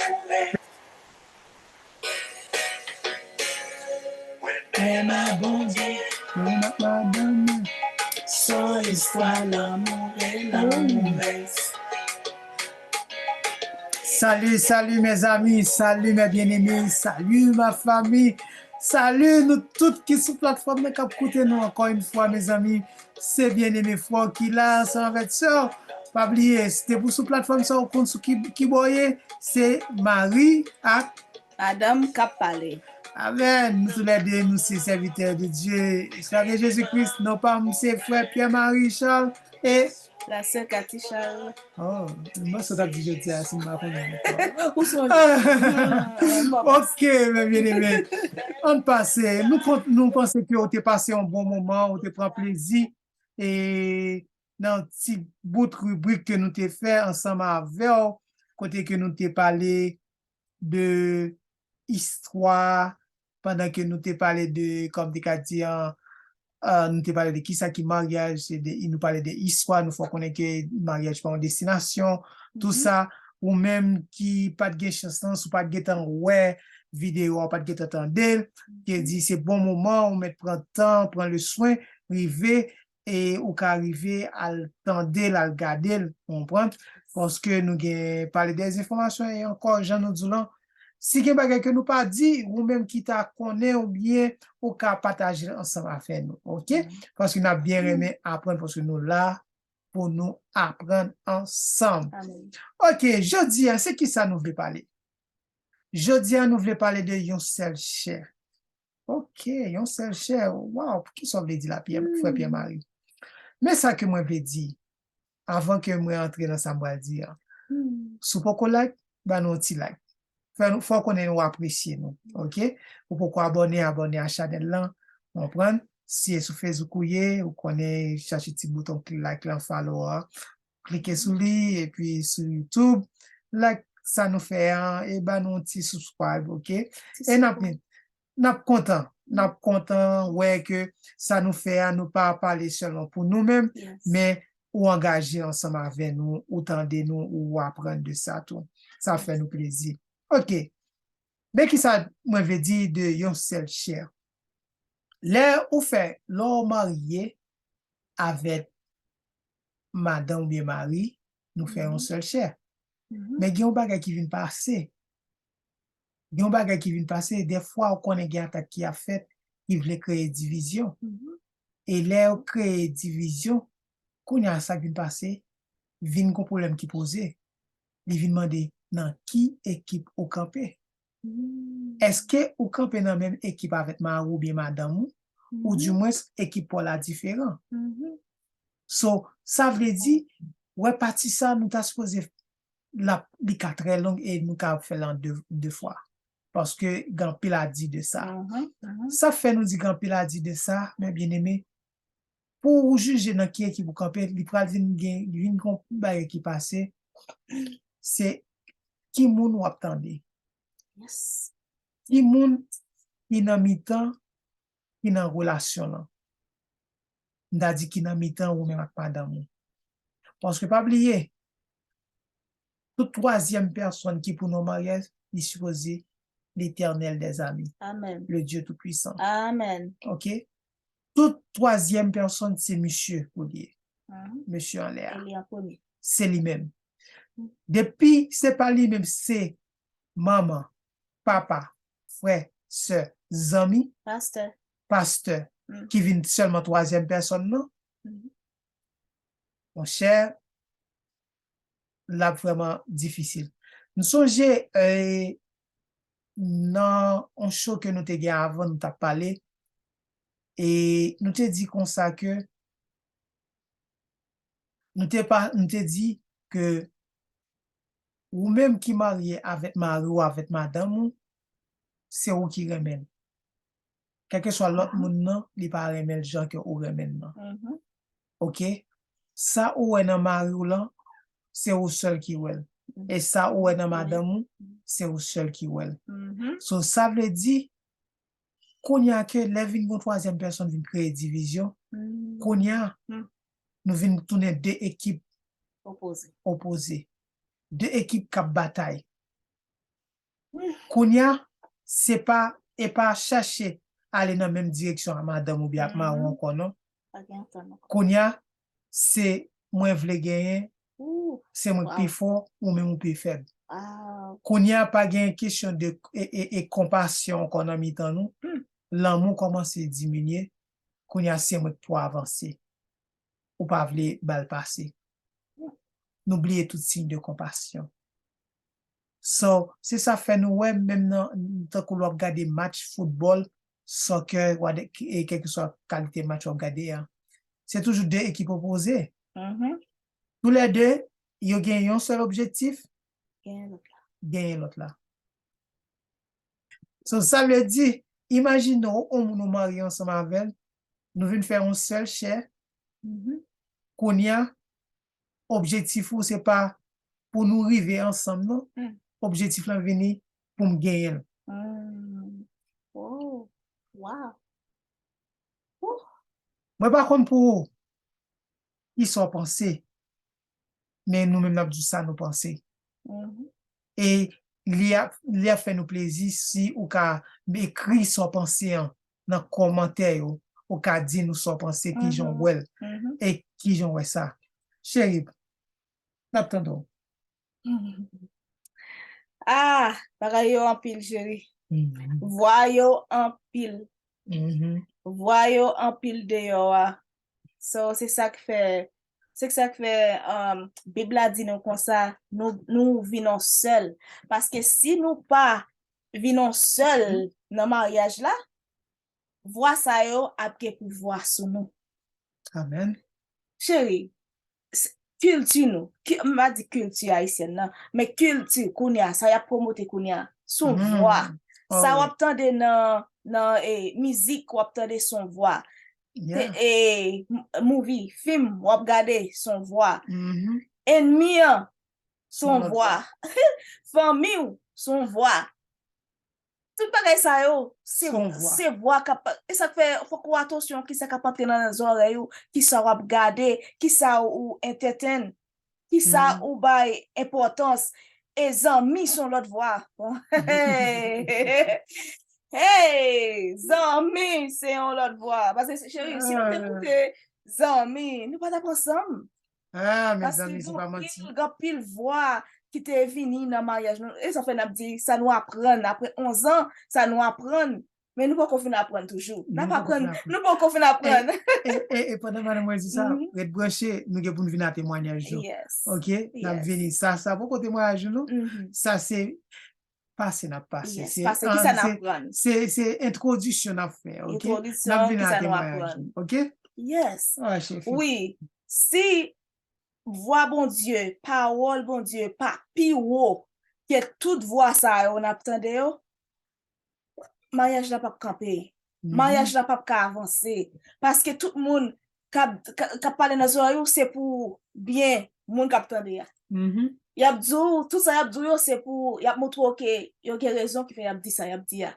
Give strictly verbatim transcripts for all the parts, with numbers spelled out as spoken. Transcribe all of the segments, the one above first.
Mwen menm ak Bondye, mwen ak madanm mwen, se yon istwa lanmou e lanmou. Salut, salut mes amis, salut mes bien-aimés, salut ma famille, salut nou tout ki sou platfòm nan k ap koute nou ankò yon fwa, mezanmi. Se Bien-Aimé Frog ki la ansanm avèk sè w. Pa bliye, si te pou sou platfòm sa, ou konn sou ki, ki bò w ye, se Marie ak Madanm k ap pale. Amèn. Nou toulède, nou se sèvitè de Dye, esklav de Jezi Kris. Non pa m, se frè Pierre Marie Charles e la sè Cathy Charles. Oh, mwen sot ap di jodi a, si m pa konnen ankò. Ou sonje. Ok, mes bien-aimés. Ann pase. Nou kont, nou panse ke w te pase yon bon moman, w te pran plezi. E nan ti bout ribrik ke nou te fè ansanm avè w, kote ke nou te pale de istwa, pandan ke nou te pale de, kòm te ka di an, euh, nou te pale de kisa ki maryaj, se de, nou pale de istwa, nou fè w konnen ke maryaj pa yon destinasyon, tou sa, ou menm ki pa t gen chans lan, si w pa t gentan wè videyo a, w pa t gentan tande l, ke di se bon moman, ou mèt pran tan, pran le swen, rive, e ou ka rive al tande l, al gade l, ou konprann? Paske nou gen pale de enfòmasyon e ankò, jan nou di w lan, si gen bagay ke nou pa di, ou menm ki ta konnen oubyen ou ka pataje l ansanm avè nou, ok? Paske n ap byen renmen aprann, paske nou la pou nou aprann ansanm. Amèn. Ok, jodi a, se kisa nou vle pale? Jodi a, nou vle pale de yon sèl chè. Ok, yon sèl chè. Waw, kisa w vle di la, Pierre, frè Pierre Marie? Men sa ke mwen vle di, avan ke mwen antre nan sa m pral di a. Si w poko like, ba nou yon ti like. Fè nou, fè w konnen nou apresye nou, ok? Ou poko abòne, abòne a chanèl lan, konprann? Si e sou Facebook ou ye, ou konnen chache ti bouton ki like lan, follow a, klike sou li, epi sou YouTube, like sa nou fè an, e ba nou yon ti subscribe, ok? E n ap, n ap kontan, n ap kontan wè ke sa nou fè a, nou pa pale sèlman pou nou menm, men ou angaje ansanm avè nou, ou tande nou, ou aprann de sa tou. Sa fè nou plezi. Ok. Men kisa mwen vle di de yon sèl chè? Lè ou fè, lè w marye avèk madanm oubyen mari, nou fè yon sèl chè. Men gen yon bagay ki vin pase. Gen yon bagay ki vin pase, dèfwa ou konnen gen atak ki ap fèt, ki vle kreye divizyon. E lè yo kreye divizyon, kounye a sa k vin pase, vin gon pwoblèm ki poze. Li vin mande nan ki ekip ou kanpe. Èske ou kanpe nan menm ekip avèk mari w oubyen madanm ou? Ou dimwens ekip pa w la diferan? So, sa vle di, wè pati sa nou ta sipoze l ap, li ka trè long e nou ka fè l an de, de fwa. Paske gen anpil a di de sa. Sa fè nou di gen anpil a di de sa, mes bien-aimés, pou ou jije nan ki ekip ou kanpe, li pral vin gen, vin gon bagay ki pase, se ki moun w ap tande. Ki moun ki nan mitan, ki nan relasyon lan. M ta di ki nan mitan ou menm ak madanm ou. Paske pa bliye, tout twazyèm pèsonn ki pou nan maryaj, li sipoze Letènèl dèzame, le Dieu Tout-Puissant. Ok? Tout twazyèm pèsonn, se misye pou li ye. Misye anlè a. Se li menm. Depi se pa li menm, se manman, papa, frè, sè, zanmi, pastè, ki vin sèlman twazyèm pèsonn nan, monchè, l ap vrèman difisil. M sonje, eh, nan yon show ke nou te gen avan, nou t ap pale, e nou te di konsa ke, nou te pa, nou te di ke ou menm ki marye avèk mari w, avèk madanm ou, se ou ki renmen l. Kèlkeswa lòt moun nan, li pa renmen l jan ke ou renmen l nan. Ok? Sa ou wè nan mari w lan, se ou sèl ki wè l. E sa ou wè nan madanm ou, se ou sèl ki wè l. So, sa vle di, kounye a ke lè vin gon twazyèm pèsonn vin kreye divizyon, kounye a, nou vin tounen de ekip opoze. De ekip k ap batay. Kounye a, se pa, e pa chache ale nan menm direksyon a madanm oubyen ak mari w ankò, non. Kounye a, se mwen vle genyen, se mwen k pi fò, ou menm ou pi fèb. Kounye a, pa gen kesyon de e, e, e konpasyon ankò nan mitan nou. Lanmou kòmanse diminye. Kounye a, se mwen k pou avanse. Ou pa vle ba l pase. Nou bliye tout siy de konpasyon. So, se sa fè nou wè, menm nan, tankou lè w ap gade match foutbòl, soccer, wade- e kèlkeswa kalite match w ap gade a, se toujou de ekip opoze. Toulède, yo gen yon sèl objektif, genyen lòt la. So, sa vle di, imajine w, yon moun ou marye ansanm avè l, nou vin fè yon sèl chè, kounye a, objektif ou se pa pou nou rive ansanm, non. Objektif lan vini pou m genyen l. Oh, wow. Mwen pa konn pou ou, kisa w panse, men nou menm n ap di sa nou panse. E li ap, li ap fè nou plezi si ou ka ekri sa w panse an nan kòmantè yo, ou ka di nou sa w panse, kijan w wè l, e kijan w wè sa. Cheri, n ap tande w. Ah, bagay yo anpil, cheri. Vwa yo anpil. Vwa yo anpil deyò a. So, se sa k fè, se sa k fè um, Bib la di nou konsa, nou, nou vin yon sèl. Paske si nou pa vin yon sèl nan maryaj la, vwa sa yo ap gen pouvwa sou nou. Amen. Cheri, kilti nou, m pa di kilti ayisyèn nan, men kilti kounye a, sa y ap pwomote kounye a, son vwa. Sa w ap tande nan, nan e, mizik, w ap tande son vwa. E, movie, fim, w ap gade son vwa. Ennmi an, son vwa. Fanmi w, son vwa. Tout bagay sa yo, se vwa k ap. E sa k fè fòk ou atansyon kisa k ap antre nan zòrèy ou, kisa w ap gade, kisa ou entertain, kisa ou bay enpòtans. E zanmi se yon lòt vwa. Hey! Zanmi se yon lòt vwa. Paske cheri, si nou te koute zanmi, nou pa t ap ansanm. Ah, mezanmi, se pa manti. Gen anpil vwa ki te vini nan maryaj nou. E sa fè n ap di, sa nou aprann apre onz an, sa nou aprann. Men nou poko fin aprann toujou. N ap aprann, nou poko fin aprann. E pandan madanm mwen di sa, ret branche, nou gen pou n vin a temwayaj yo. Ok? N ap vini. Sa, sa poko temwayaj nou, non? Sa se pase n ap pase. Se, pase, kisa n aprann? Se, se entwodisyon n ap fè, ok? N ap vin a temwayaj nou, ok? Yes. Wi. Si vwa Bondye, pawòl Bondye pa pi wo ke tout vwa sa yo n ap tande yo, maryaj la p ap kanpe. Maryaj la p ap ka avanse. Paske tout moun k ap, k ap pale nan zòrèy ou, se pou byen moun k ap tande a. Y ap di w, tout sa y ap di w yo, se pou, y ap montre w ke yo gen rezon ki fè y ap di sa y ap di a.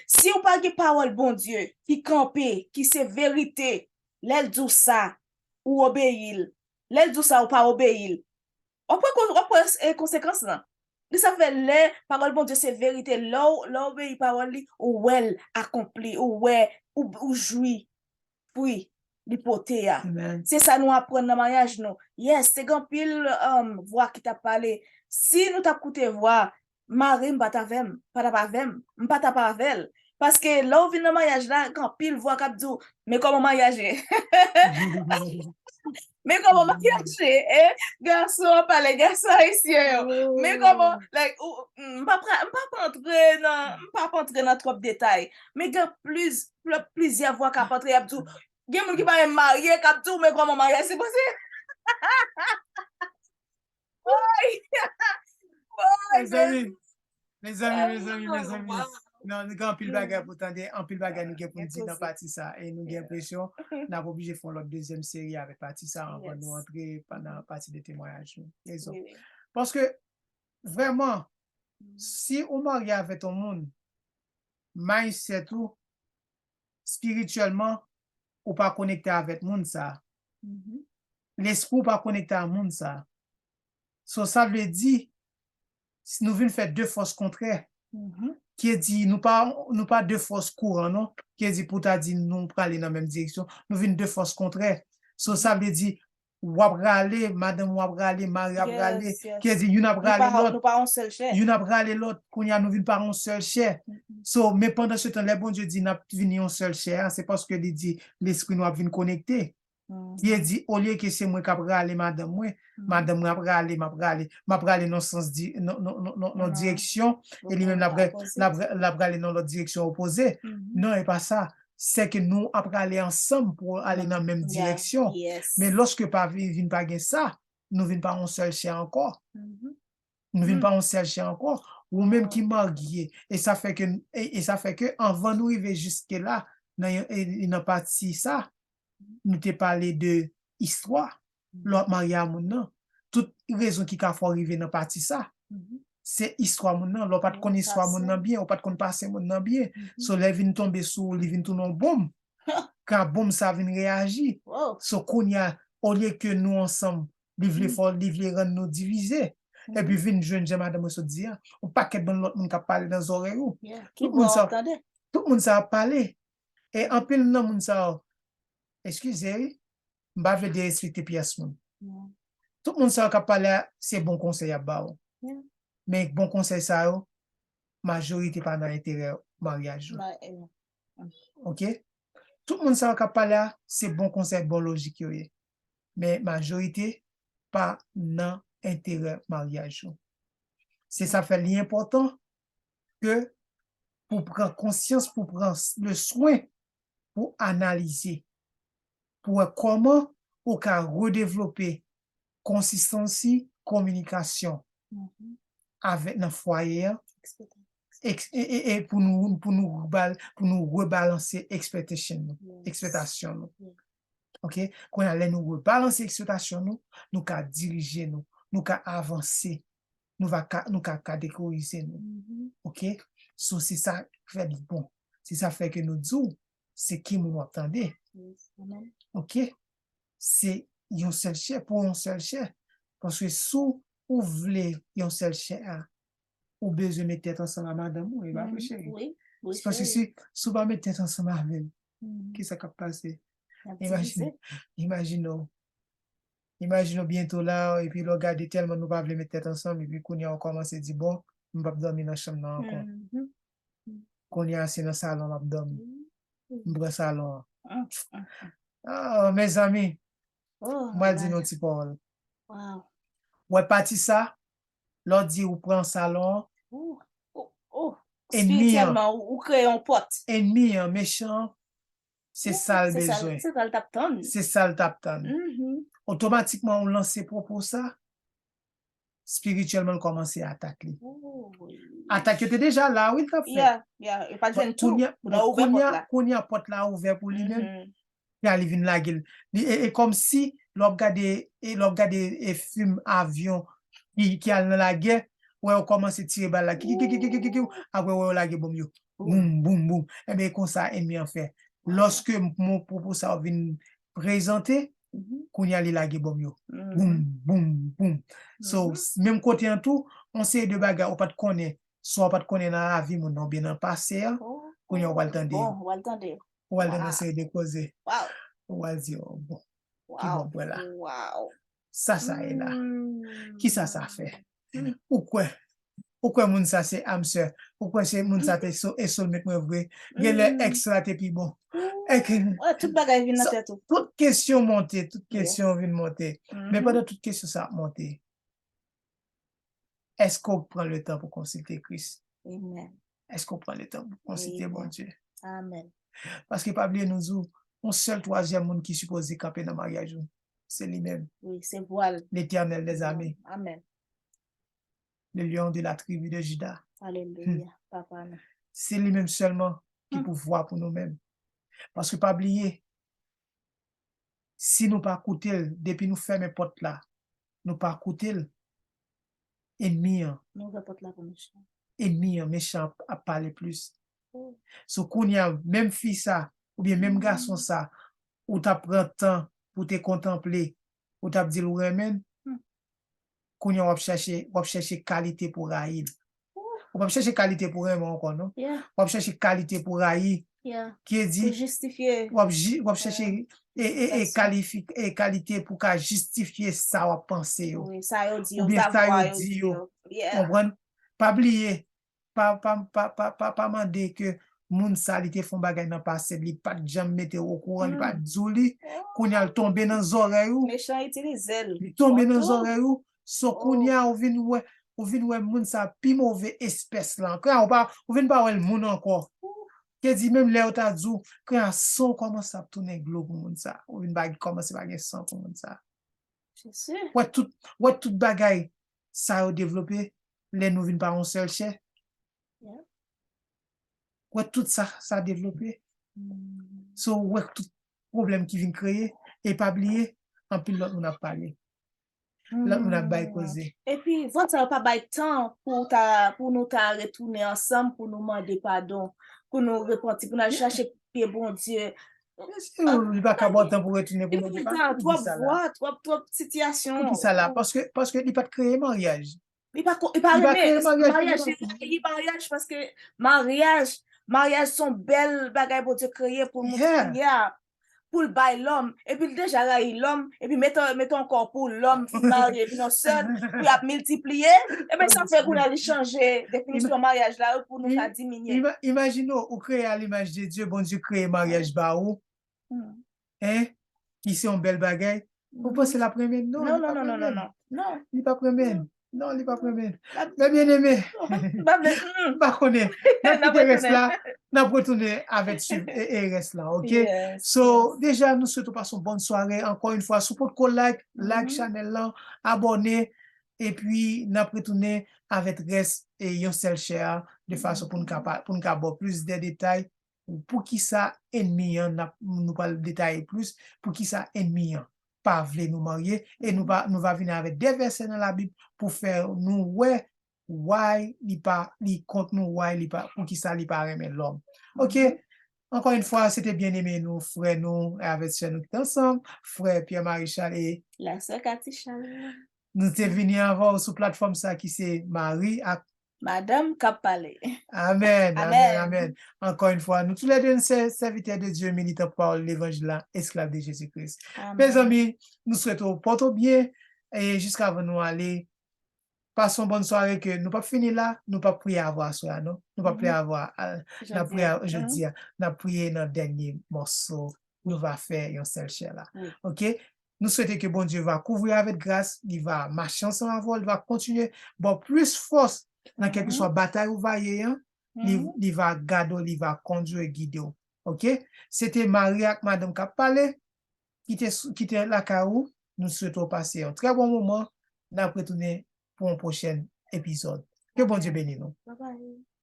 Si w pa gen pawòl Bondye ki kanpe, ki se verite, lè l di w sa, ou obeyi l. Lè l di w sa, ou pa obeyi l. W ap wè, w ap wè konsekans lan. Li sa fè lè pawòl Bondye se verite, lè w, lè w obeyi pawòl li, ou wè l akonpli, ou wè, ou, ou jwi fwi li pote a. Se sa nou aprann nan maryaj nou. Yes, te gen anpil um, vwa ki t ap pale. Si nou t ap koute vwa, mari m pa t avè m, pa t ap avè m, m pa t ap avè l. Paske lè w vin nan maryaj la, gen anpil vwa k ap di w, men kòman maryaj ye? Men kòman maryaj ye? Eh? Gason ap pale, gason ayisyen yo. Men kòman, like, m p ap antre nan, m p ap antre nan twòp detay. Men gen pliz, plizyè vwa k ap antre, y ap di w, gen moun ki pa menm marye, k ap di w, men kòman maryaj se pase? Woy! Woy, mezanmi. Mezanmi, mezanmi, mezanmi. Non, nou gen anpil bagay pou tande, anpil bagay nou gen pou n di nan pati sa. E nou gen enpresyon n ap oblije fè yon lòt dezyèm seri avèk pati sa anvan nou antre nan pati de temwayaj nou. Rezon. Paske, vrèman, si ou marye avèk yon moun, mindset ou, espirityèlman, ou pa konekte avèk moun sa. Lespri w pa konekte a moun sa. So, sa vle di, si nou vin fè de fòs kontrè, Ki di nou pa, nou pa de fòs kouran, non. Ki di pou ta di nou prale nan menm direksyon, nou vin de fòs kontrè. So, sa vle di, w ap rale, madanm w ap rale, mari ap rale. Ki di youn ap rale lòt. Youn ap rale lòt. Kounye a, nou vin pa yon sèl chè. So, men pandan se tan, lè Bondye di n ap vin yon sèl chè a, se paske li di lespri nou ap vin konekte. Li di, olye ke se mwen k ap rale madanm mwen, madanm mwen ap rale, m ap rale, m ap rale nan sans di, nan, nan, nan, nan, nan direksyon, e li menm l ap, l ap, l ap rale nan lòt direksyon opoze. Non, e pa sa. Se ke nou ap rale ansanm pou ale nan menm direksyon. Men lòske pa vi-, vin pa gen sa, nou vin pa yon sèl chè ankò. Nou vin pa yon sèl chè ankò. Ou menm ki marye, e sa fè ke, e, e sa fè ke anvan nou rive jiske la, nan, e, nan pati sa, nou te pale de istwa, lè w ap marye a moun nan. Tout rezon ki ka fè w rive nan pati sa, se istwa moun nan. Lè w pa t konn istwa moun nan byen, ou pa t konn pase moun nan byen. So, lè vin tonbe sou ou, li vin tounen yon bonm. Kan bonm sa vin reyaji. So, kounye a, olye ke nou ansanm, li vle fè, li vle rann nou divize. Epi vin jwenn jan madanm mwen sot di a, yon pakèt bann lòt moun k ap pale nan zòrèy ou. Tout moun sa, tout moun sa ap pale. E anpil nan moun sa yo, eskize wi, m pa vle derespekte pyès moun. Tout moun sa yo k ap pale a, se bon konsèy y ap ba w. Men bon konsèy sa yo, majorite pa nan enterè maryaj ou. Oke? Tout moun sa yo k ap pale a, se bon konsèy, bon lojik yo ye. Men majorite pa nan enterè maryaj ou. Se sa fè li enpòtan ke pou pran konsyans, pou pran s-, le swen, pou analize, pou wè kòman ou ka redevlope konsistansi kominikasyon avèk nan fwaye a, eks-, e, e, e pou nou, pou nou rebal-, pou nou rebalanse expectation nou, ekspektasyon nou. Oke? Kounye a, lè nou rebalanse ekspektasyon nou, nou ka dirije nou, nou ka avanse, nou va ka, nou ka kategorize nou. Oke? So, se sa k fè li bon. Se sa fè ke nou di w, se ki moun w ap tande. Oke? Se yon sèl chè, pou yon sèl chè. Paske si w vle yon sèl chè a, ou bezwen met tèt ansanm a madanm ou, e pa vre, cheri? Paske si, si w pa met tèt ansanm avè l, kisa k ap pase? Imajine, imajine w. Imajine w byento la, epi lè w gade tèlman nou pa vle met tèt ansanm, epi kounye a w kòmanse di, bon, m p ap dòmi nan chanm nan ankò. Kounye a se nan salon m ap dòmi. M pran salon an. Ah, mezanmi, m pral di nou ti pawòl. Wè pati sa, lè w di ou pran salon an, enmi an, espirityèlman, ou, ou kreye yon pòt. Enmi an, mechan an, se sa l bezwen. Se sa l t ap tann. Se sa l t ap tann. Otomatikman, ou lanse pwopo sa, espirityèlman, l kòmanse atak li. Atak yo te deja la, wi, l t ap fèt. Yo pa t jwenn tou. Kounye a, kounye a, pòt la ouvè pou li menm. Kounye a, li vin lage l. Li, e, e kòmsi, lè w ap gade, e, lè w ap gade, e, fim avyon ki, ki al nan lagè, wè yo kòmanse tire bal la. Ki, ki, ki, ki, ki, ki, ki, apre, wè yo lage bonm yo. Boum, boum, boum. Enben, e konsa, enmi an fè. Lòske m, mon pwopo sa yo vin prezante, kounye a, li lage bonm yo. Boum, boum, boum. So, s-, menm kote an tou, yon seri de bagay ou pa t konnen, swa ou pa t konnen nan lavi moun nan oubyen nan pase a, kounye a, ou pral tande yo. Ou pral tande yon seri de koze. Ou pral di, oh, bon, ki bon m pran la? Sa, sa ye la? Kisa sa fè? Ou kwè? Ou kwè moun sa se âme sœur? Ou kwè se moun sa te so-, e soulmate mwen vre? Genlè ex la te pi bon. Tout bagay vin nan tèt ou. Tout kesyon monte, tout kesyon vin monte. Men pandan tout kesyon sa ap monte, èske w pran le tan pou konsilte Kris? Èske w pran le tan pou konsilte Bondye? Paske pa bliye nou di w, yon sèl twazyèm moun ki sipoze kanpe nan maryaj ou, se li menm. Letènèl dèzame. Le lion de la tribu de Juda. Alelouya, papa nou. Se li menm sèlman ki pou vwa pou nou menm. Paske pa bliye, si nou pa koute l, depi nou fèmen pòt la, nou pa koute l, enmi an, enmi an, mechan ap, ap pale plis. So, kounye a, menm fi sa, oubyen menm gason sa, ou t ap pran tan pou te kontanple, ou t ap di l ou renmen l, kounye a w ap chèche, w ap chèche kalite pou rayi l. Ou p ap chèche kalite pou renmen ankò, non. Yeah, W ap chèche kalite pou rayi. Yeah. Ki di, Pou jistifye. W ap, ji- w ap chèche e, e, e, kalifi, e kalite pou ka jistifye sa w ap panse yo. Wi, sa yo di yo, Oubyen sa sa yo vwa yo di di yo. Yo. Yeah. Konprann? Pa bliye, pa, pa, pa, pa, pa, pa mande ke moun sa li te fè yon bagay nan pase, li pa t janm mete w okouran, li pa t di w li, kounye a l tonbe nan zòrèy ou, Mechan itilize l. li tonbe nan Tonton. Zòrèy ou, so Oh. kounye a ou vin wè, ou vin wè moun sa pi move espès la. Kounye a ou pa, ou vin pa wè l moun ankò. Te di menm lè yo ta di w, kounye a san w kòmanse ap tounen glo pou moun sa. Ou vin pa kòmanse pa gen san pou moun sa. Jezi. Wè tout, wè tout bagay sa yo devlope lè nou vin pa yon sèl chè. Yeah. Wè tout sa, sa devlope. Mm. So, wè tout pwoblèm ki vin kreye. E pa bliye, anpil lòt moun ap pale. Lòt moun ap bay Mm. koze. Epi, vant sa yo pa bay tan pou ta, pou nou ta retounen ansanm, pou nou mande padon, pou nou repanti, pou nou al chache pye Bondye. Mesye, li pa ka ba w tan pou retounen pou Li mande pa padon, tan, ki di twòp sa la. Vwa, twòp, twòp sitiyasyon. Ki di sa la? Paske, paske li pa t kreye maryaj. Li pa ko- li pa Li pa renmen kreye maryaj, li maryaj, pa li rayi maryaj, paske maryaj, maryaj se yon bèl bagay Bondye kreye pou l Yeah. Yeah. Pou l bay lòm, epi l deja rayi lòm, epi mete, mete ankò pou lòm fin marye, vin yon sèl, pou y ap miltipliye, epi sa fè kounye a li chanje definisyon maryaj la pou nou ka diminye. Ima- Imajine w, ou kreye a limaj de Dye, Bondye kreye maryaj ba ou, Mm. en, ki se yon bèl bagay. Ou panse l ap renmen l? Non, Non, li non, p ap non, non, non, renmen l. non, non. Li p ap renmen l. Non, li p ap renmen l. L ap- Men byen eme, M pa vle, mm. m pa konnen. N ap N ap kite rès retounen. La, n ap retounen avèk swiv e, e rès la, ok? Yes, So, yes. Deja, nou swete w pase yon bòn sware. Ankò yon fwa, si w potko like, like Mhm. chanèl lan, abòne, epi n ap retounen avèk rès e yon sèl chè a, de fason pou n ka pa- pou n ka ba w plis de detay pou kisa ènmi an, n ap- nou pral detaye plis, pou kisa ènmi an pa vle nou marye, e nou pa, nou va vini avèk de vèsè nan Labib pou fè nou wè why li pa, li kont nou, why li pa, pou kisa li pa renmen lòm. Ok, Mhm. ankò yon fwa, se te byen eme nou, frè nou, avèk sè nou ki te ansanm, frè Pierre Marie Charles e La sè Cathy Charles. Nou te vini avè w sou platfòm sa ki se Mari ak Madanm k ap pale. Amèn, amèn, Amèn. Amèn. Ankò yon fwa, nou tou lè de nou se sèvitè de Dye, militan pou pawòl levanjil la, esklav de Jezi Kris. Amèn. Mezanmi, nou swete w pòte w byen, e jiskavan nou ale, pase yon bòn sware ke nou p ap fini la, nou p ap priye avè w aswè a, non? Nou p ap priye Mhm. avè w, a, n ap Jodi priye a. a- jodi a, n ap priye nan dènye mòso nou va fè yon sèl chè la. Wi. Ok? Nou swete ke Bondye va kouvri avèk gras, li va mache ansanm avè w, li va kontinye ba w plis fòs nan Mhm. kèlkeswa batay ou va ye an, li, Mhm. li va gade w, li va kondui w, gide w. Ok? Se te Mari ak madanm k ap pale, ki te, sou- ki te lakay ou. Nou swete w pase yon trè bon moman. N ap retounen pou yon pwochèn epizòd. Ke Bondye beni nou. Bye bye.